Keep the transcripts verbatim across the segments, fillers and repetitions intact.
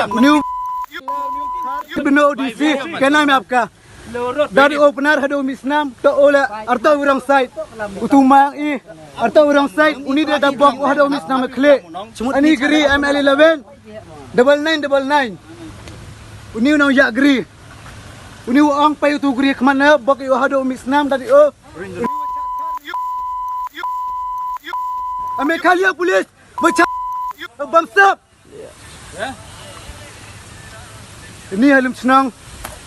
New Bino D C, क्या नाम है आपका? Dari o Pnar haduh Misnam, to ole, arto wrong side. Utuma i, arto wrong side, uni de da bok haduh Misnam khle. Ani gri M L eleven, double nine double nine. Uni unang ya gri. Uni u ong pai utu gri khmat na, bok i haduh Misnam, dari o. Meghalaya Police, bacha, bamsap. Ini halim senang,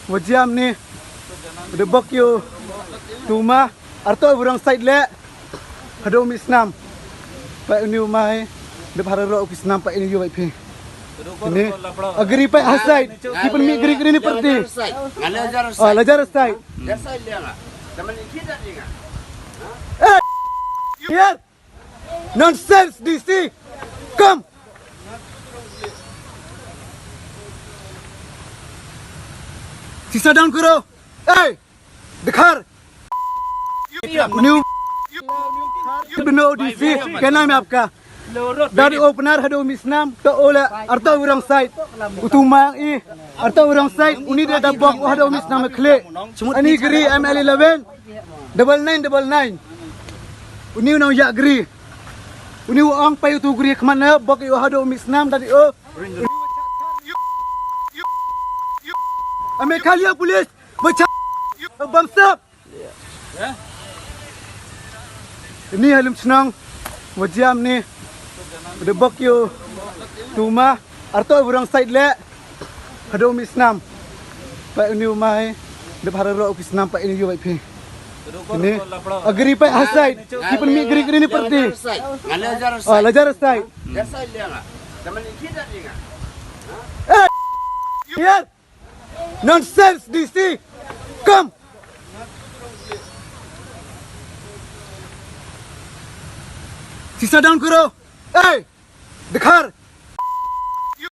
wajiam ni, de bok yu, tuma, arto wrong side le, haduh Misnam. Pai uni umai, de bhara ro Misnam, pai ini yu pai phi. Ini, agri pai hasai, ki pen mi gri gri ni perti. Ah, lajar hasai. Eh, here. Nonsense, D C. Come. Sisa down kuro. Hey, दिखा। New Bino D C, क्या नाम है आपका? Dari o Pnar haduh Misnam, to ole, arto wrong side. Utuma i, arto wrong side, uni de da bok haduh Misnam khle. Ani gri M L eleven, double nine double nine. Uni unang ya gri. Uni u ong pai utu gri khmat na, bok i haduh Misnam, dari o. Meghalaya Police, bacha, bamsap. Ini halim senang, wajiam ni, de bok yu, tuma, arto wrong side le, haduh Misnam. Pai uni umai, de bhara ro Misnam, pai ini yu pai phi. Ini, agri pai hasai, ki pen mi gri gri ni perti. Ah, lajar hasai. Eh, here. Nonsense, D C. Come. Sisa down kuro. Hey, दिखा।